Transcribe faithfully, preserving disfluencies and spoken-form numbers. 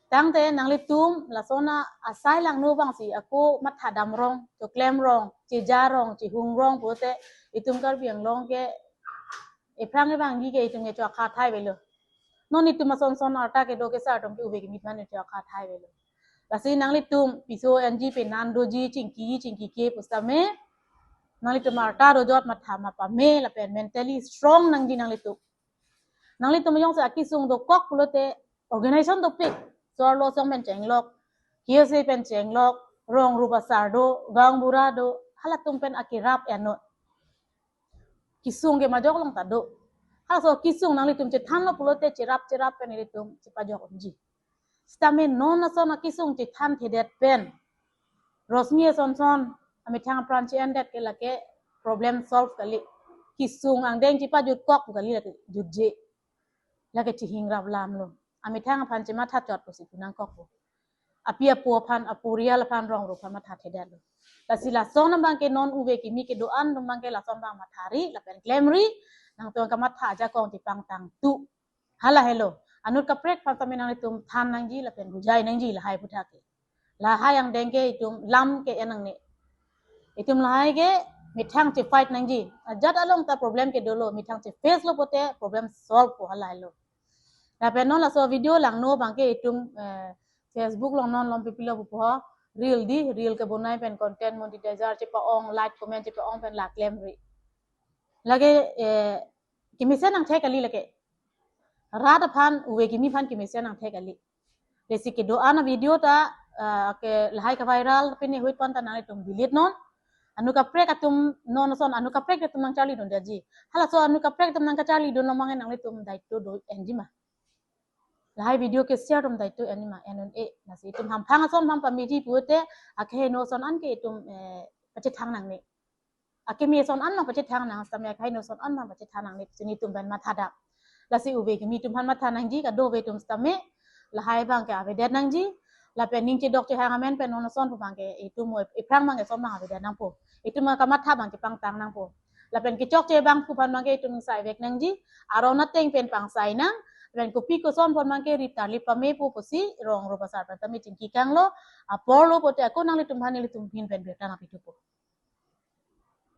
Tangte nanglitum lason asai langno abangsi ako matha damrong, choklem rong, cheja rong, chehung rong pulote itum Karbi Anglong ke ephrang ebangji ke itum ke cho-akha thai avelo. Non itum ason son arta kedo ke sar atum ke ove kimi aphan cho-akha thai avelo. Lasi nanglitum piso anji penan doji chingki chingkike pusitame nanglitum arta dojot matha mapame lapen mentally strong nangji nanglitum. Nanglitum jongsi akesung dokok pulote organization dopik, Sor Losong pen chenglok, K S A pen chenglok, rong rup asar do, gaonbura do, halatum pen akerap ennon. Kesung ke majok along ta do. Halaso kesung nanglitum chethanlo pulote cherap cherap pen ilitum chepajok unji. Sitame non ason akesung chethanthedet pen Rosmi ason son amethang apran che-endet ke lake problem solve kali. Kesung angdeng chepajutkok pu kali, lake jutje. Lake chehingrap lamlo. Amethang aphan chematha chot pusi pu nangkokpo. Api apo aphan, aporial aphan, rong rup aphan mathathedetlo. Lasi lason abangke non ove kimi kedo-an atum abangke lason abang mathari lapen klemri, nangtum kamatha ajakong chepangtangtu. Hala helo. Anut kaprek aphan tame nanglitum than nangji lapen bujai nangji lahai aputhak ke. Lahai angdeng ke itum lam ke-en nangne. Itum lahai ke methang chefight nangji. Ajat along ta problem ke dolo, methang cheface lo pulote problem solve po, hala helo. Lapen non laso video langno abangke itum, eh, Facebook along non lom pipilo pupo, reel di, reel kebonai pen content monetizer chepa-ong, like comment chepa-ong pen la klemri. Lake, eh, kemesen nangthek kali lake. Rat aphan, ove kimi aphan kemesen nangthek kali. Lasi kedo-an avideo ta, ah, ke lahai kaviral pini huit pon ta nanglitum delete non. Anut kaprek atum non ason anut kaprek atum nangcharlidun daji. Halaso anut kaprek atum nangkacharlidun lomang nanglitum daito do-enji ma. Lahai video ke share atum daito enji ma, ennon-e. Lasi itum hamphang ason aphan pameji pulote akeheno ason an ke itum, eh, pachethang nangne. Akeme ason an nangpachethang nang, sitame akeheno ason an nangpachethang nangne, si nelitum pen mathadam. Lasi ove kimi atum aphan matha nangji, kadokave atum sitame lahai abangke avedet nangji. Lapen ning chedok chehang amen pen non ason pu abangke itum ephrang abangke ason abang avedet nangpo. Itum kamatha abangke pangtang nangpo. Lapen kechokche abang pu aphan abangke itum sai vek nangji, aron ateng pen pangsai nang, lapen kopi koson aphan abangke ri tarlip pamepo pusi rong rup asar pen tame chingki kanglo, apor lo pulote ako nanglitum aphan nelitum ahin pen birta nangpithupo.